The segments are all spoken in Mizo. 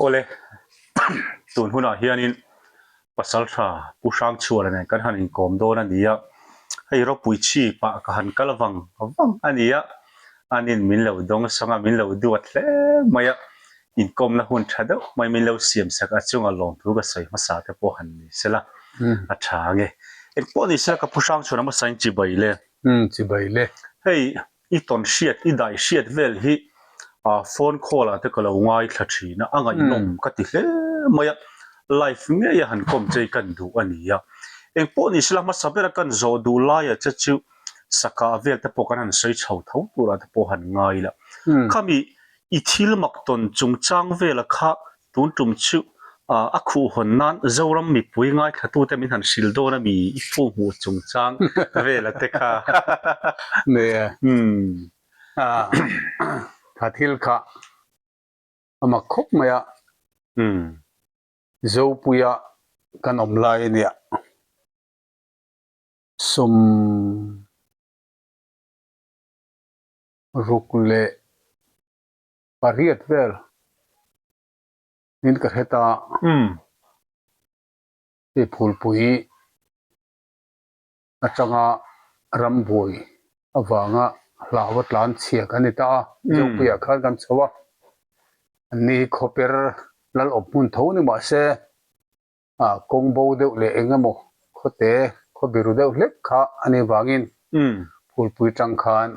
Awle, tun hunah hianin Pasaltha Pu Hrangchhuana nen kan han inkawm dawn a ni a, hei ropui chi pah ka han kal vang vang a ni a, anin min lo dawng sang a, min lo duat hle mai a, inkawmna hun tha deuh mai min lo siam sak a chunga lawmthu ka sawi hmasa te pawh han ni sela a tha ange. Engpawh ni sela ka Pu Hrangchhuana hmasa in chibai le. Chibai le. Hei I tawn hriat, i dai hriat vel hi phone call ah te ka lo ngaithla thin a, a ngaihnawm ka ti hle mai a, live ngei a han kawm che hi kan duh a ni a. Engpawh ni sela hmasa bera kan zawh duh laia che chu sakah vel te pawh kan han sawi chho tho turah te pawh han ngai la. Khami i thil mak tawn chungchang vela kha Tun tum chu a khuh hawn nan Zoram mipui ngaithlatute min han hrilh dawn a mi i phu hmuh chungchang vela te kha. Nia. Kha thil kha a mak khawp mai a. Zopuia kan awm lai a nia. Sum ruk leh pariat vel in ka hre ta. Hei phulpui atanga rambuai avanga hlau a tlan chhia kan ni ta a, Zopuiah khan kan chho a, anni hi khawper lal awp hmun tho ni mahse ah kawng bo deuh leh eng emaw khawte khaw biru deuh hlek kha a nih vangin phulpui tang khan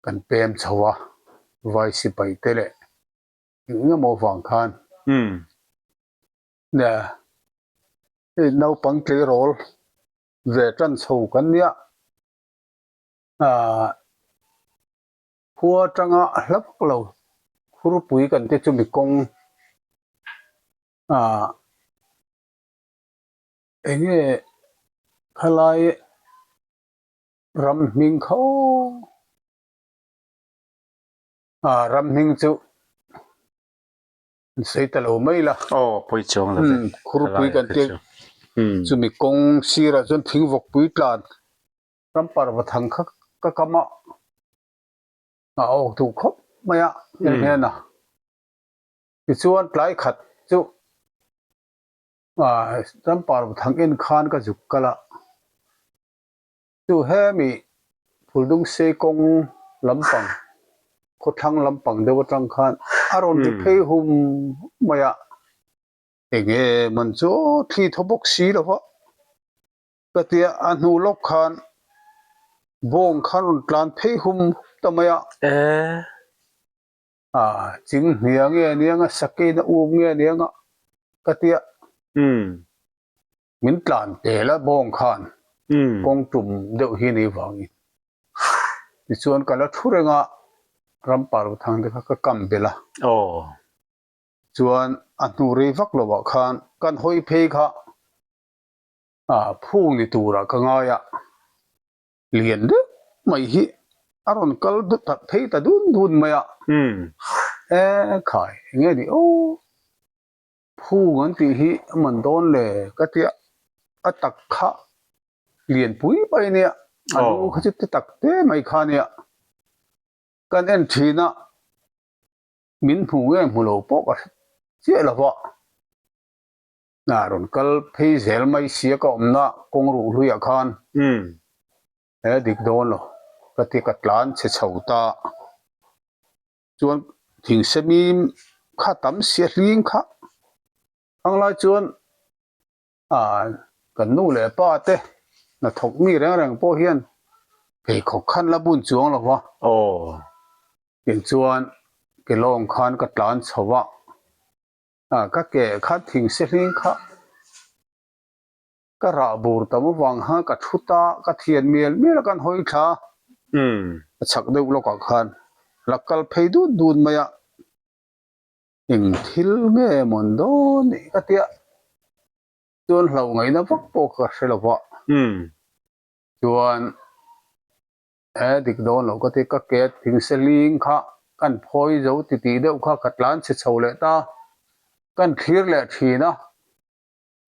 Kan pem chho a, vai sipai te leh eng eng emaw vang khan nia hei naupang tleirawl ve tan chho kan nia ah khua atanga hla vak lo khurpui kan ti chumi kawng ah eng nge khalai Ram hming kho ah ram hming chu an sawi ta lo mai la. Aw pawi chuang lo ve. Khurpui kan tia chumi kawng sirah chuan thingvawkpui tlan ram parva thang kha ka kam a a awk duh khawp mai a heng hian a tichuan tlai khat chu ah ram parva thang en khan ka zuk kal a. Chu hemi Phuldungsei kawng lampang, khawthlang lampang deuh atang khan a rawn ri phei hum hum mai a, enge man chu thli thaw bawk si lo va, ka tia a hnu lawk khan bawng khan rawn tlan phei hum hum ta mai a. A ching hnia nge aniang a, sakein a um nge aniang a, ka tia. Min tlan tel a bawng khan kawng tum deuh hi ni vangin tichuan ka la thu reng a, ram parvathang te kha ka kam belh a. Chuan a hnu rei vak lo ah khan kan hawi phei kha phung ni turah ka ngai a, lian deuh mai hi a rawn kal phei ta dun dun mai a, e khai enge ni aw. Phung an tih hi a man dawn le ka tia a tak kha lian pui mai ania a lu kha chu ti tak te mai kha ania kan en thin a min hmu nge hmu lo pawh ka hre chiah lo va a rawn kal phei zel mai sia ka awmna kawng ruh hluiah khan he dik dawn lo ka ti ka tlan chhe chho ta. Chuan thingsemim kha tam sia hling kha ang lai chuan ah kan nu leh pa te hnathawk mi reng reng pawh hian pheikhawk khan la bun chuang lo va. Aw. Tin chuan ke lawng khan ka tlan chho a, ah ka ke kha thingse hling kha Ka rah bur tam avang khan ka thu ta, ka thian mial mial a kan hawi thla. A chhak deuh lawkah khan la kal phei dut dut mai a, eng thil nge mawn dawn nih ka tia chuan hlauh ngaihna vak pawh ka hre lo va. Chuan he dik dawn lo ka ti, ka ke thingse ling kha kan phawi zo titih deuh kha ka tlan chhe chho leh ta, kan thlir leh thin a.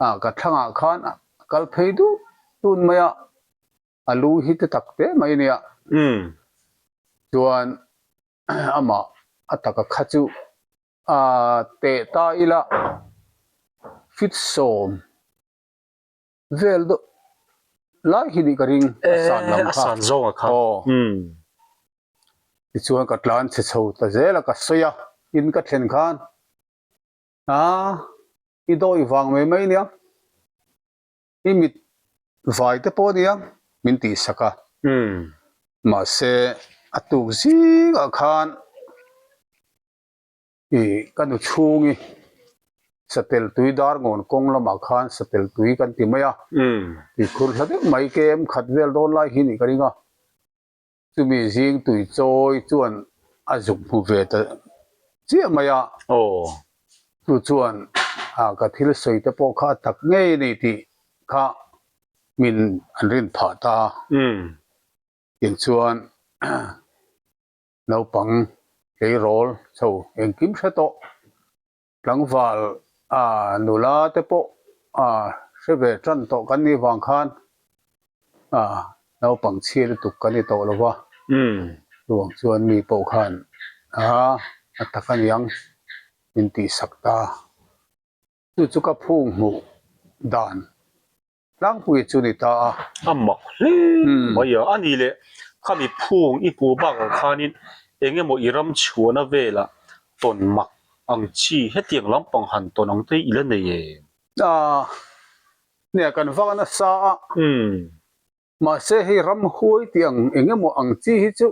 Ah ka thlangah khan a kal phei dut dut mai a, a lu hi te tak te mai a nia. Chuan amah a taka kha chu Ah teh ta ila fit sawm vel deuh lai hi nih ka ring a san lam kha. A san zawng a kha. Aw. Tichuan ka tlan chhe chho ta zel a ka sawi a, in ka thlen khan ah i dawi vang mai mai nia. I mit vai te pawh ania min tihsak a. Mahse a tuk zingah khan i ka nu chhungi satel tui dar ngawn kawng lamah khan satel tui kan ti mai a. Tuikhur hla deuh mai kem khat vel dawn lai hi nih ka ring a. Chumi zing tui chawi chuan a zuk hmu ve ta chiah mai a. Chu chuan ka thil sawi te pawh kha a tak ngei a ni tih kha min an rin phah ta a. Tiang chuan naupang tleirawl chho engkim hre tawh. Tlangval a nula te pawh a hre ve tan tawh kan nih vang khan a naupang chhia lutuk kan ni tawh lo va, chuvang chuan mi pawh khan a a tak aniang min tihsak ta. Chu chu ka phung hmuh dan Tlangpui chu ni ta a. A mak hle mai a, a ni leh khami phung i hmuh bakah khanin eng emaw i ram chhuahna velah tawn mak ang chi hetiang lampang han tawn ang te i la nei em? A, nia kan vak nasa a, mahse hei ramhuai tih ang eng emaw ang chi hi chu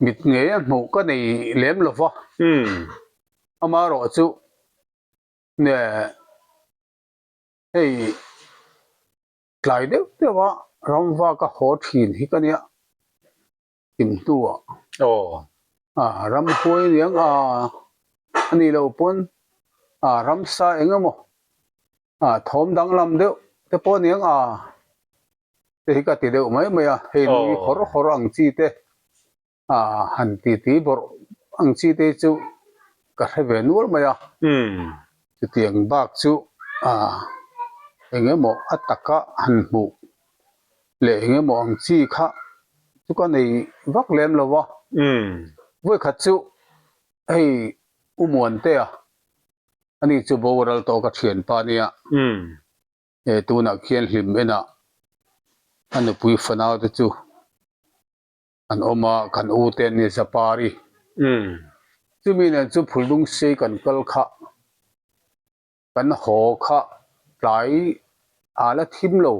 mit ngei a hmuh ka nei lem lo va, amaherawh chu nia Hei tlai deuh deuh a ramva ka haw thin hi ka nia thim hnuah a ramhuai aniang a a nih loh pawn a ramsa eng emaw a thawm danglam deuh te pawh aniang a te hi ka ti deuh mai mai a hei nui hawr hawr ang chi te. A han ti ti bawrh ang chi te chu ka hre ve nual mai a, chutiang bak chu a eng emaw a taka han hmuh leh eng emaw ang chi kha chu ka nei vak lem lo va, vawikhat chu hei U Muantea ani chu boral tawh ka thianpa nia, he tunah khian hlim enah a nupui fanau te chu. An awm a, kan u te an ni Zapari. Chumi nen chu Phuldung sei kan kal kha, kan haw kha tlai a la thim lo.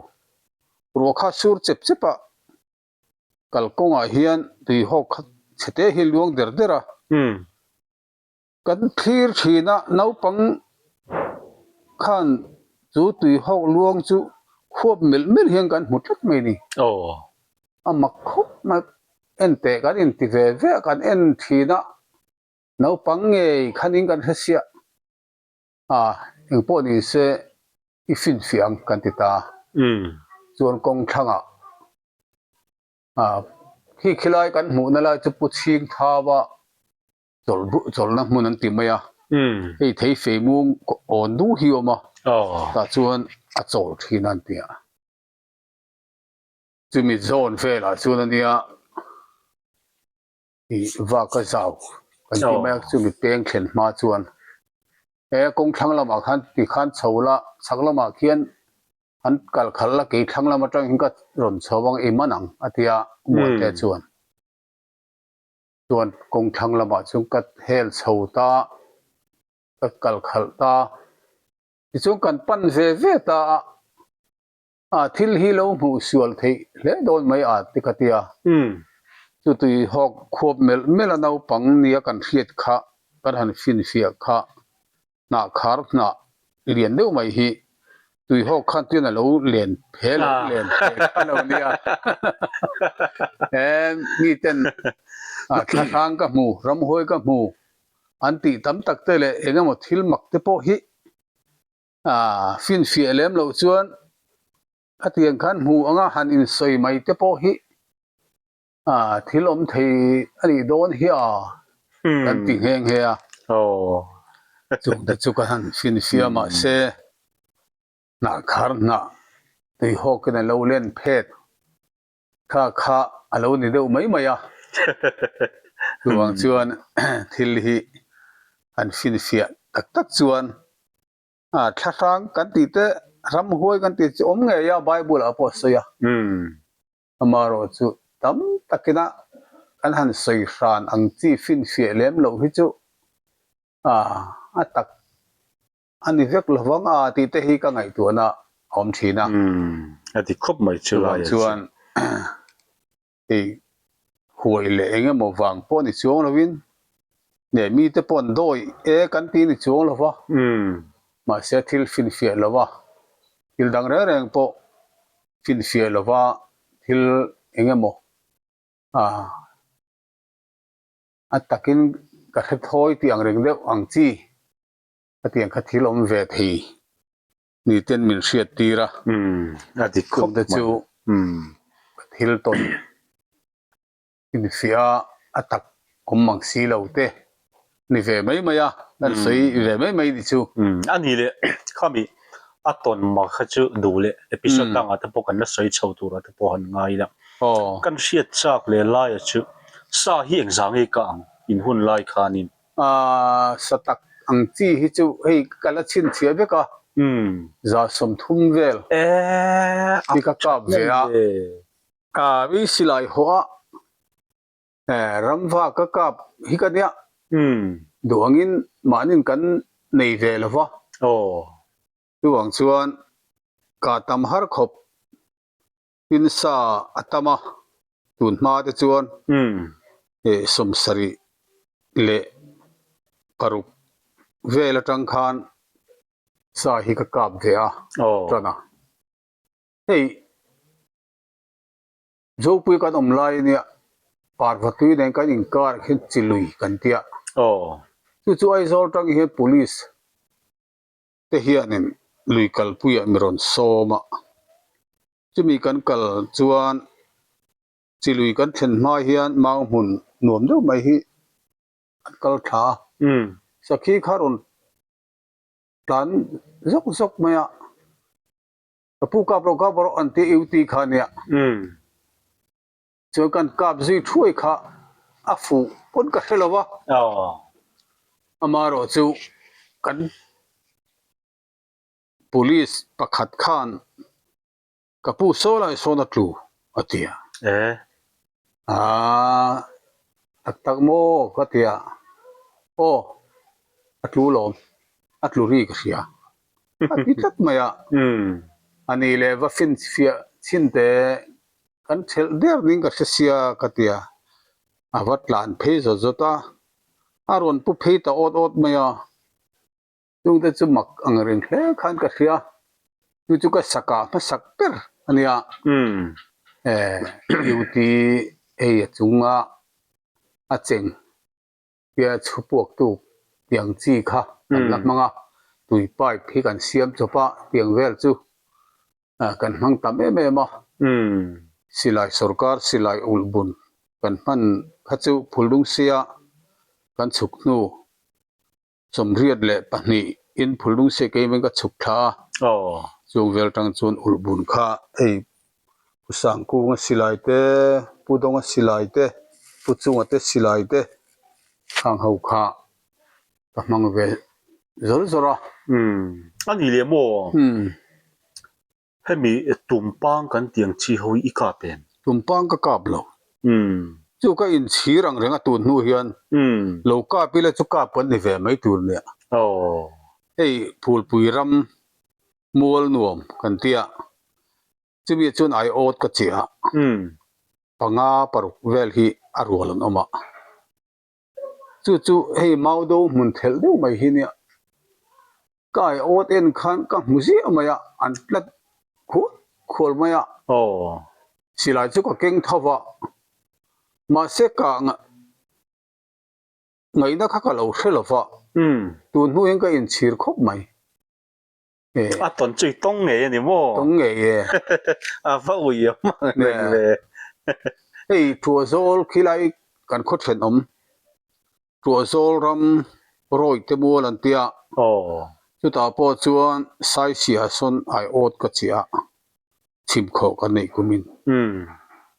Ruah kha sur chep chep a, kalkawngah hian tuihawk kha chhete hi luang der der a. Kan thlir thin a, naupang khan chu tuihawk luang chu khuap melh melh hian kan hmu tlat mai ni. A mak khawp mai, en teh kan inti ve ve a, kan en thin a, naupang ngei khanin kan hre siah a, engpawh ni se i finfiah ang kan ti ta. Chuan kawng thlangah khi khilai kan hmuhna lai chu Pu Chhingthava chawlhna hmun an ti mai a, hei thei fei mung awn du hi a awm a, tah chuan a chawl thin a an ti a. Chumi zawn velah chuan a nia ih vak a zau kan ti mai a, chumi peng thlen hma chuan he kawng thlang lamah khan tikhan chho la chhak lamah khian an kal khalh la kei thlang lam atang hian ka rawn chho ang i man ang a ti a Muante chuan. Chuan kawng thlang lamah chuan ka hel chho ta, ka kal khalh ta. Tichuan kan pan ve ve ta a, a thil hi lo hmuh sual theih hle dawn mai a ti ka ti a. Chu tui hawk khuap melh melh a naupang nia kan hriat kha, kan han finfiah kha Hnah khar hnah lian deuh mai hi tuihawk khan tuian a lo len phe lo len phe kha lo nia. He mi ten thla hrang ka hmu, ramhuai ka hmu an tih tam tak te leh eng emaw thil mak te pawh hi finfiah lem loh chuan khatiang khan hmu anga han insawi mai te pawh hi A thil awm thei a nih dawn hi a kan ti nghe nghe a. Chung te chu ka han finfia mahse hnah khar hnah tuihawkin a lo len phet kha kha a lo ni deuh mai mai a. Chuvang chuan thil hi. Han finfiah tak tak chuan thlahrang kan tih te ramhuai kan tih chu awm ngei a Bible ah pawh a sawi a. Amaherawhchu tam takina kan han sawi hran ang chi finfiah lem loh hi chu a tak a ni vek lo vang a tih te hi ka ngaihtuahna a awm thin a. A ti khawp mai chu lai a chuan hei huai leh eng emaw vang pawh ni chuang lovin neh mite pawh an dawi e kan ti ni chuang lo va, mahse thil finfiah lo va, thil dang reng reng pawh finfiah lo va thil eng emaw a takin ka hre thawi tih ang reng deuh ang chi hetiang kha thil awm ve thei ni ten min hriat tir a. A dik khawp mai. Chu ka thil tawn infiah a a tak awm mang si lo te ni ve mai mai a, kan sawi ve mai mai ni chu. A ni leh khami a tawn mak kha chu duh leh episode dangah te pawh kan la sawi chho turah te pawh han ngai ila. Kan hriat chak leh laia chu sa hi engzah nge ka ang in hun lai khanin. Sa tak ang chi hi chu hei ka la chhinchhiah vek a, 30 vel hi ka kap ve a. I silai hawh a ramva ka kap hi ka nia duh angin mahnin kan nei ve lo va, chuvang chuan ka tam har khawp tin sa a tam a, tun hma te chuan 76 vel atang khan sa hi ka kap ve a tan a, hei Zopui kan awm lai ania Parvatui nen kan inkar hian chi lui kan tia chu chu Aizawl tang hian police te hianin lui kalpuiah mi rawn sawm a, chumi kan kal chuan chi lui kan thlen hma hian mau hmun nuam deuh mai hi an kal thla a, sakhi kha rawn tlan zawk zawk mai a, ka pu kap rawh kap rawh an ti eu ti kha ania. Chuan kan kap zui thuai kha a fuh pawn ka hre lo va, amaherawh chu kan police pakhat khan ka pu saw lai sawn a tlu a ti a. Aaa tak tak maw ka ti a, aw a tlu lawm, a tlu ri ka hria a ti tlat mai a, a ni leh va finfiah chhin teh Kan thelh der ding ka hre sia ka ti a, a va tlan phei zawt zawt a, a rawn pu phei ta awt awt mai a, chungte chu mak ang reng hle khan ka hria, chu chu ka sakah hmasak ber a nia, duty hei a chunga a cheng tia chhu puaktu tiang chi kha kan la hmang a, tui pipe hi kan siam chawp a tiang vel chu. Kan hmang tam em em a, silai sorkar silai ulh bun kan hman kha chu Phuldungsia kan chhuk hnu 82 in Phuldungsia keimin ka chhuk thla a, chung vel tang chuan ulh bun kha hei Pu Sangkunga silai te, Pu Dawnga silai te, Pu Chunga te silai te khang ho kha ka hmang ve zawr zawr a. Umm a ni leh maw? Hemi tumpang kan tih ang chi ho hi i kap em? Tumpang ka kap lo. Chu ka inchhir ang reng a tun hnu hian lo kap ila chu kap kan ni ve mai tur nia. Hei Phulpui ram mual nuam kan tia chumi chuan aiawt ka chiah a. Panga paruk vel hi a rual an awm a. Chu chu hei mau do hmun thelh deuh mai hi nia ka ai awt en khan ka hmu ziah mai a an tlat khual khual mai a silai chu ka keng tho va mahse ka ngaihna kha ka lo hre lo va tun hnu hian ka inchhir khawp mai. A tawn chu i tawng ngei a ni maw? Tawng ngei e. A va ui awm ang reng ve. Hei Tuahzawl khilai kan khaw thenawm Tuahzawl ram Rawite mual an tia. Chutah pawh chuan Saisia sawn aiawt ka chiah a, chhimkhawh ka neih kumin.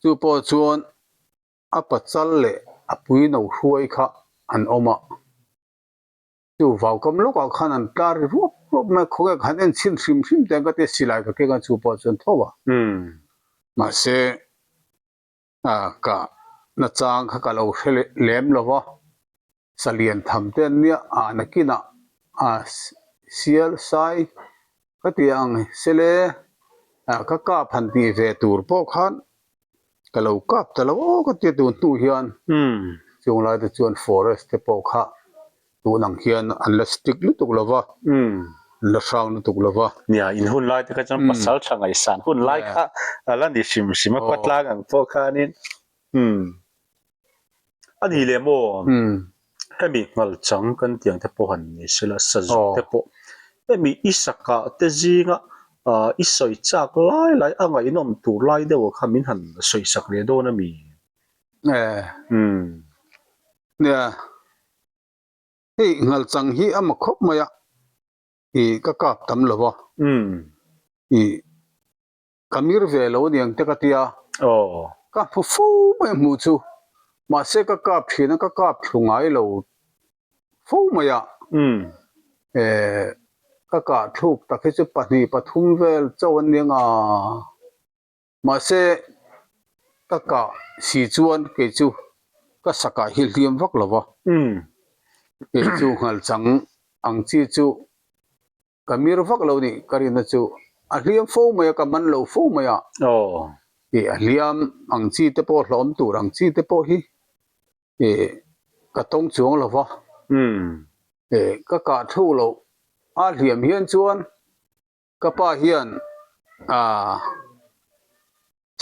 Chu pawh chuan a pachal leh a pui no hruai kha an awm a. Chu vaukam lawkah khan an tlar ri ruap ruap mai a, khawnge ka han en chhin hrim hrim te ang ka tia silai ka keng a chu pawh chuan tho a. Mahse ka nachang kha ka lo hre lem lo va, sa lian tham te an nia a nakinah a sial sai ka ti ang sele ka kap han tih ve tur pawh khan ka lo kap ta lo aw ka tia tun hnu hian chung lai te chuan forest te pawh kha tun ang hian an la strict lutuk lo va an la hrang lutuk lo va. Nia in hun lai te kha chuan pasal tha ngaihsan hun lai kha a la ni hrim hrim a khawtlang ang pawh khanin umm a ni leh maw hemi nghalchang kan tih ang te pawh han ni sela sazuk te pawh hemi i sakah te zinga ah i sawi chak lai lai a ngaihnawm tur lai deuh ah kha min han sawi sak leh dawn a mi? Umm. Nia, hei nghalchang hi a ma khawp mai a, ih ka kap tam lo va. Umm. Ih Ka mir ve lo aniang te ka tia. Aw. Ka hmu fo mai a hmuh chu. Mahse ka kap thin a, ka kap thlu ngai lo fo mai a. Umm. Eh, ka kah thluk tak hi chu pahnih pathum vel chauh an nia nga. Mahse ka kah si chuan kei chu ka sakah hi hliam vak lo va. Umm. Kei chu nghalchang ang chi chu Ka mir vak lo nih ka rinna chu a hliam fo mai a, ka man lo fo mai a. Aw. Ih a hliam ang chi te pawh hlawm tur ang chi te pawh hi ih ka tawng chuang lo va. Umm. Ih ka kah thu loh a hliam hian chuan ka pa hian ah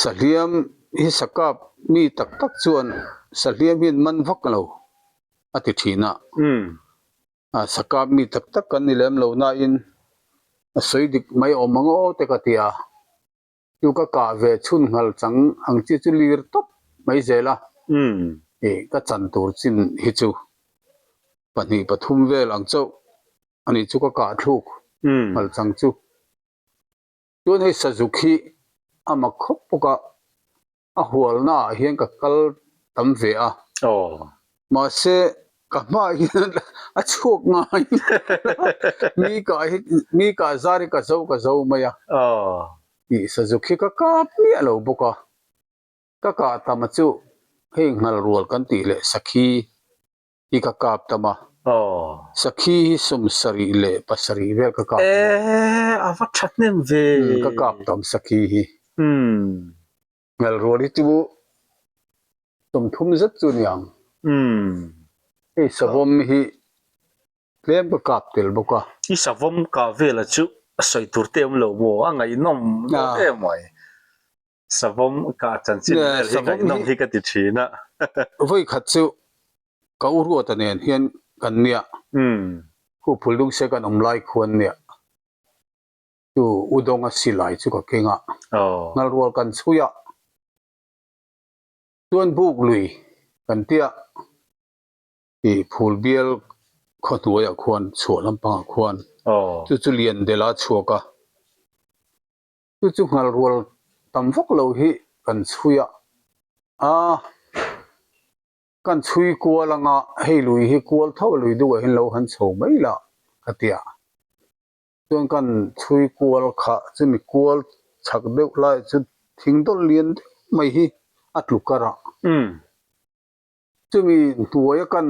sahliam hi sakap mi tak tak chuan sahliam hian man vak lo a ti thin a. Umm. A sakap mi tak tak kan ni lem lo nain a sawi dik mai awm ang aw te ka ti a, chu ka kah ve chhun nghal chang ang chi chu lir tawp mai zel a, ih ka chan tur chin hi chu pahnih pathum vel ang chauh a nih chu ka kah thluk nghal chang chu. Chuan hei sazuk hi a mak khawp bawk a. A hualna ah hian ka kal tam ve a. Aw. Mahse ka hmaah hian a chhuak ngai mi kah hi mi kah zar hi ka zo ka zo mai a. Aw. Tih sazuk hi ka kap miah lo bawk a. Ka kah tam a chu hei nghal rual kan tih leh sakhi hi ka kap tam a. Aw. Sakhi hi 76 leh pasarih vel ka kap tam a. Ee, a va tha hnem ve. Umm, ka kap tam sakhi hi. Umm. Ngal rual hi chu 30 zet chu ni ang. Umm. Hei savawm hi tlem ka kap tel bawk a. I savawm kah vela chu a sawi tur te awm lo maw? A ngaihnawm dawn em mai. Savawm kah chanchin vel hi ngaihnawm hi ka ti thin a. Vawi khat chu ka u Ruata nen hian kan nia. Khu phul dung se kan awm lai khuan nia. Chu u Dawnga silai chu ka keng a. Ngal rual kan chhui a. Chuan buk lui kan tia ih phul bial khaw hnuaiah khuan chhuah lampangah khuan chu chu lian dela chhuak a. Chu chu nghal rual tam vak lo hi kan chhui a, a kan chhui kual anga hei lui hi kual tho a lui duh ah hian lo han chho mai la ka ti a, chuan kan chhui kual kha chumi kual chhak deuh lai chu thing dawlh lian deuh mai hi a tlu kar a. Chumi hnuaia kan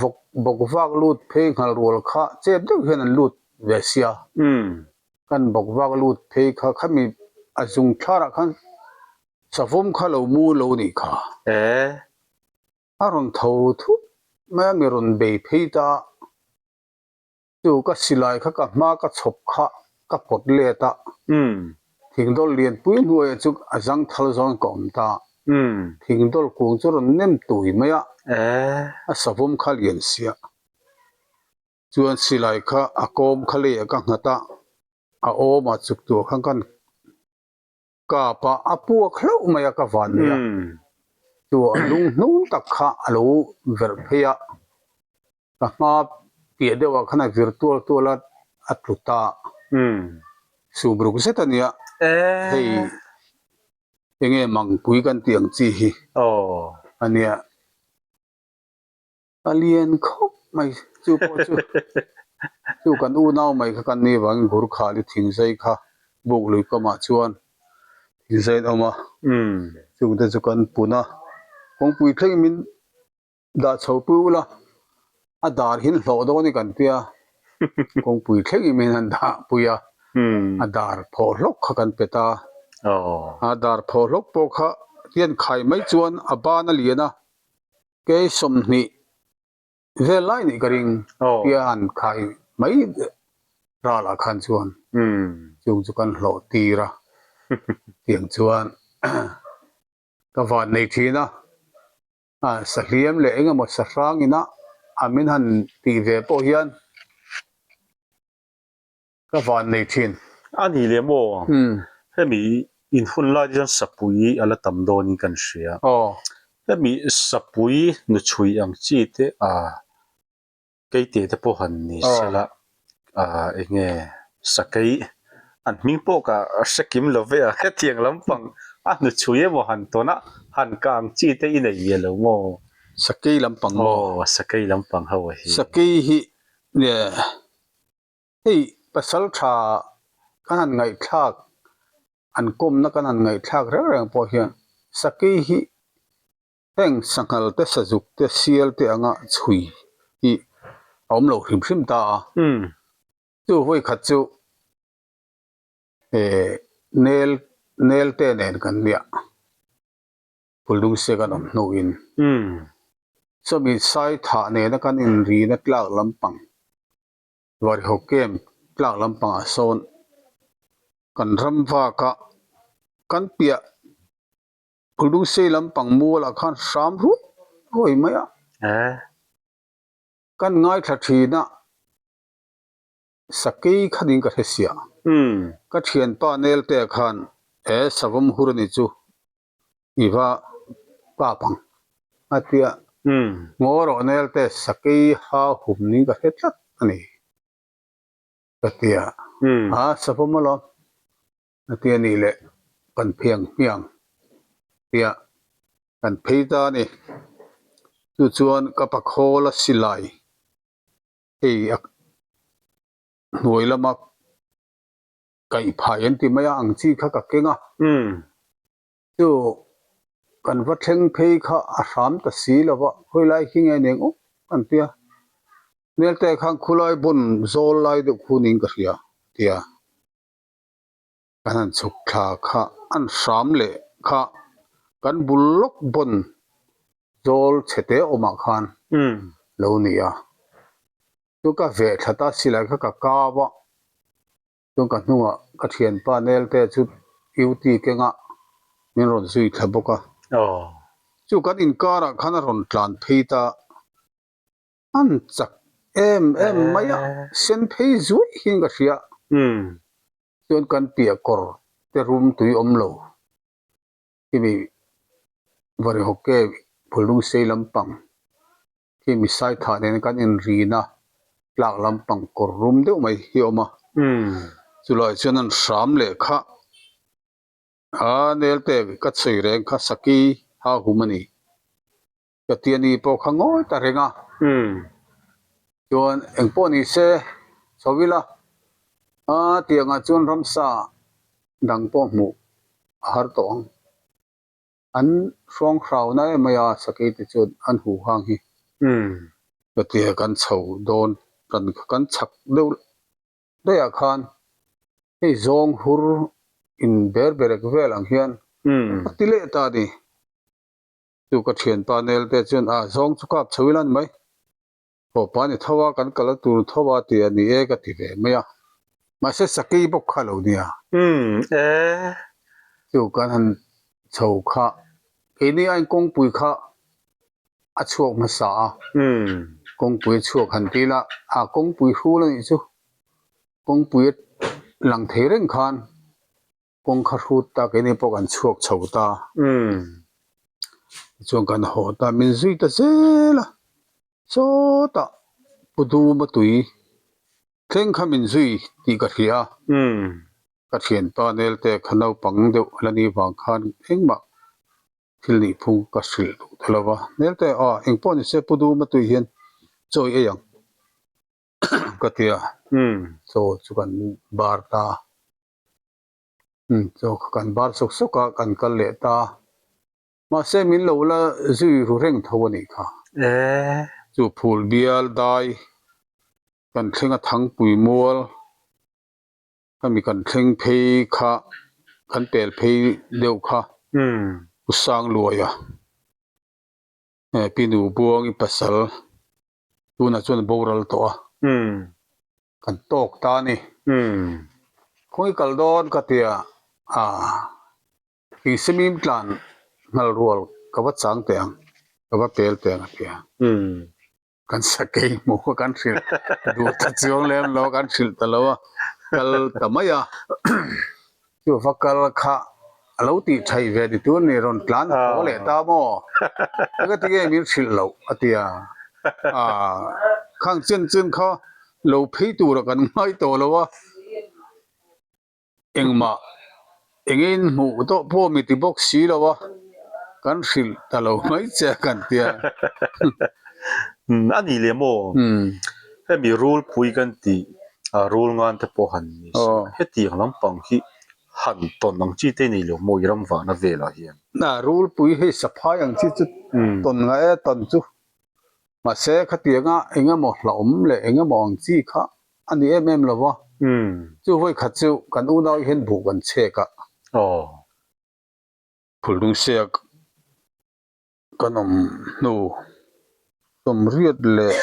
vawk bawk vak lut phei nghal rual kha chep deuh hian an lut ve sia. Kan bawk vak lut phei kha khami a zung thlarah khan savawm kha lo mu lo nih kha. A rawn tho thup mai a mi rawn bei phei ta a. Chu ka silai kha ka hma ka chhawp kha ka pawt let a, thingdawl lianpui hnuaiah chu a zangthal zawn ka awm ta. Thingdawl kung chu rawn nem tui mai a, a savawm kha lian sia. Chuan silai kha a kawm kha leiah ka nghat a, a awmah chuk tur khan kan Kap a, a puak hlauh mai a ka van nei a, chu a lung hnung tak kha a lo verh phei a, ka hma piah deuh ah khan a vir tual tual a, a tlu ta sum ruk zet a nia, hei enge mangpui kan tih ang chi hi a nia. A lian khawp. mai chu pawh chu chu kan unau mai kha kan nih vangin Gurkhali thingzai kha buk lui kamah chuan thingzai an awm a, chungte chu kan pun a, kawngpui thleng min Dah chho pui ula, a dar hin hlawh dawn i kan tia, kawngpui thlengin min han dah pui a, a dar phawh hlawk kha kan pe ta. A dar phawh hlawk pawh kha hian khai mai chuan a ban a lian a, kei 20 vel lai nih ka ring tia han khai mai ralah khan chuan chung chu kan hlawh tir a, tiang chuan ka van nei thin a. A sahliam leh eng emaw sahrang ina a min han tih ve pawh hian ka van nei thin. A ni leh maw? Hemi in hun lai te chuan sapui a la tam dawnin kan hria. Hemi sapui nuchhui ang chi te a Keite te pawh han ni sela ah eng nge sakei an hming pawh ka hre kim lo ve a hetiang lampang a hnuchhui emaw han tawn a han kang chi te i nei miah lo maw? Sakei lampang maw? Aw sakei lampang ho a hi. Sakei hi nge hei pasal tha kan han ngaihthlak an kawmna kan han ngaihthlak reng reng pawh hian sakei hi Heng sanghal te sazuk te sial te anga chhui hi a awm lo hrim hrim ta a. Chu vawi khat chu eh nel nel te nen kan nia Phuldungse kan awm hnuin sawmi sai thah nena kan inrina tlak lampang Varihaw camp tlak lampangah sawn kan ram vaka kan piah Phuldungsei lampang mualah khan hram ruai ruai mai a. Kan ngaithla thin a, sakei kha ding ka hre sia. Ka thianpa Nelte khan he savawm hur a ni chu i va kap ang a ti a. Ngaw rawh Nelte sakei ha hum ning ka hre tlat a ni ka ti a. Ha savawm alawm. A ti a nih leh kan phei ang hmiang tia kan phei ta a ni. Chu chuan ka pakhawl a silai hei a hnuai lama kaih phai an ti mai a ang chi kha ka keng a. Chu kan va thleng phei kha a hram ta si lo va, khawi lai khi nge nen awm kan tia. Hmelte khan khulai bun zawl lai deuh khu niin ka hria tia. Kan han chhuk thla kha an hram leh kha kan bul lawk bawn zawl chhe te awmah khan lo ni a. Chu ka veh thla ta silai kha ka kau a, chuan ka hnungah ka thianpa Nelte chu UT kengah min rawn zui thla bawk a. Chu kan inkarah khan a rawn tlan phei ta. An chak em em mai a, sen phei zuai hian ka hria. Chuan kan piah kawr te rum tui awm lo khi mi Varihawke Phulung sei lampang khi mi Saithah nen kan inrina tlak lampang kawr rum deuh mai hi a awm a. Chulai chuan an hram leh kha a Nelte ka chhui reng kha Saki ha hum a ni. Ka tia ni pawh kha ngawi ta reng a. Chuan eng pawh ni se chho ila a tiangah chuan ramsa dang pawh hmuh a har tawh ang. An hruang hrau na em mai a sakei te chuan an huh hang hi. Ka tia kan chho dawn kan kan chhak deuh daih ah khan hei zawng hur in ber berek vel ang hian a ti leh ta a ni. Chu ka thianpa Nelte chuan a zawng chu kap chho ila ni mai. Hawpa ni tho a, kan kal a tur tho a ti a ni e ka ti ve mai a. Mahse sakei bawk kha lo nia. Umm e. Chu kan han chho kha keini aiin kawngpui kha a chhuak hmasa a. Kawngpui a chhuak han ti ila a kawngpui hrul a nih chu. Kawngpui a lang thei reng khan Kawng kha hrut ta keini pawh kan chhuak chho ta. Tichuan kan haw ta min zui ta zel a, sawtah Pu Duma tui thleng kha min zui tih ka hria a, ka thianpa Nelte kha naupang deuh a la nih vang khan engmah thil nih phung ka hrilh duh ta lo va, Nelte aw engpawh ni se Pu Duma tui hian chawi ei ang. ka ti a, chaw chu kan bar ta a, chaw kha kan bar sawk sawk a, kan kal leh ta a, mahse min lo la zui ru reng tho a nih kha. Chu phul bial dai kan thleng a thangpui mual Khami kan thleng phei kha kan pel phei deuh kha U Sangluaia Pi Nu Buangi pasal tunah chuan a boral tawh a, kan tawk ta a ni. Khawngi kal dawn ka tia ah Thingsemim tlan nghal rual ka va chang teh ang, ka va pel teh ang a tia. Kan sakei hmuh kha kan hrilh duh ta chuang lem lo a, kan hrilh ta lo a, kal ta mai a. Chu va kal kha a lo tih thaih ve ni tur ni rawn tlan haw leh ta maw? Eng ati nge min hrilh loh a ti a, ah khang chen chen kha lo phei tura kan ngai tawh lo a. Engmah engin hmuh tawh pawh mi ti bawk si lo a, kan hrilh ta lo mai che a kan tia. Umm a ni leh maw? Hemi rulpui kan tih rul ngan te pawh han ni se, hetiang lampang hi han tawn ang chi te nei lo maw i ram vahna velah hian? Na rulpui hei saphai ang chi chu tawn ngai e tawn chu mahse khatianga engemaw hlauhawm leh engemaw ang chi kha A ni em em lo va. Chu vawi khat chu kan unau hian buh kan chhek a. Phulrungsiak kan awm hnu sawmriat leh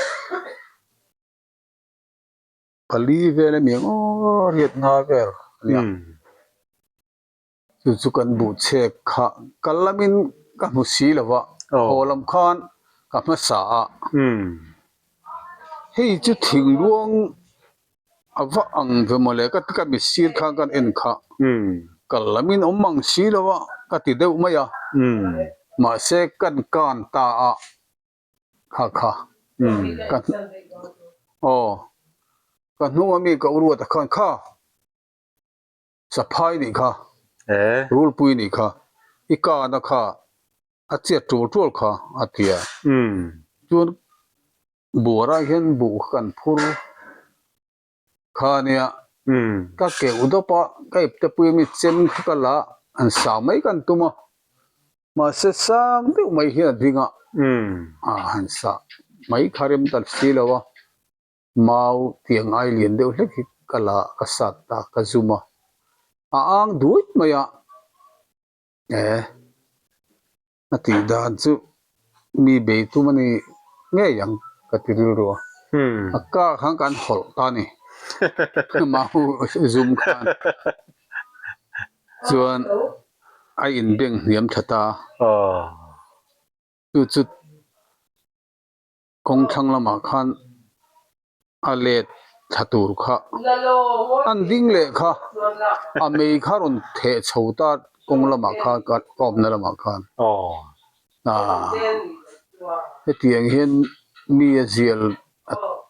pali vel a ni ang aw riat nga vel a nia. Chu chu kan buh chhek kha kal lamin ka hmu si lo va, haw lam khan ka hmasa a. Hei chu thingluang a va ang ve mawle ka ti ka mit sir khan kan en kha kal lamin awm ang si lo a ka ti deuh mai a, mahse kan kan ta a kha kha ka aw ka hnung ami ka uruat a khan kha. Saphai nih kha, rulpui nih kha, i kana kha a chiat tul tul kha a ti a. Chuan buarah hian buh kha kan phur kha a nia, ka keuh dawp a, ka ipte pui ami chem kha ka la an sa mai kan tum a, mahse sang deuh mai hian a ding a, a han sa mai kha rem ta si lo a. Mau tiang ai lian deuh hlek hi ka la ka sat ta ka zum a, a ang duai mai a, e a tih dan chu mi bei tum a ni ngei ang ka ti rilru a, a kar khan kan hawlh ta a ni mau zum khan chuan a inbeng hniam tha ta chu chu. Kawng thlang lamah khan a let thla tur kha an ding leh kha a mei kha rawn theh chho ta kawng lamah khan ka awmna lamah khan ah hetiang hian mi a zial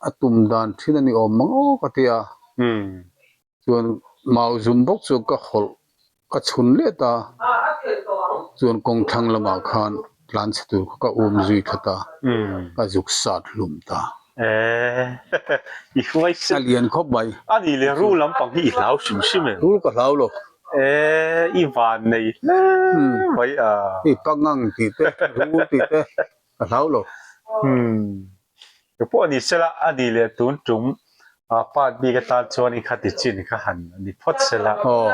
a tum dan thin a ni awm mang aw ka ti a. Chuan mau zum bawk chu ka hawlh ka chhun let a, chuan kawng thlang lamah khan tlan chhe tur kha ka um zui that a, ka zuk sat hlum ta. I hruai A lian khawp mai. A nih leh rul lampang hi i hlau hrim hrim em? Rul ka hlau lo. E, i van nei hle mai a. I pangang tih te, rul tih te ka hlau lo. Chu pawh a ni sela, a ni leh tun tum part bik atan chuan i khati chin kha han ni phawt sela. Aw.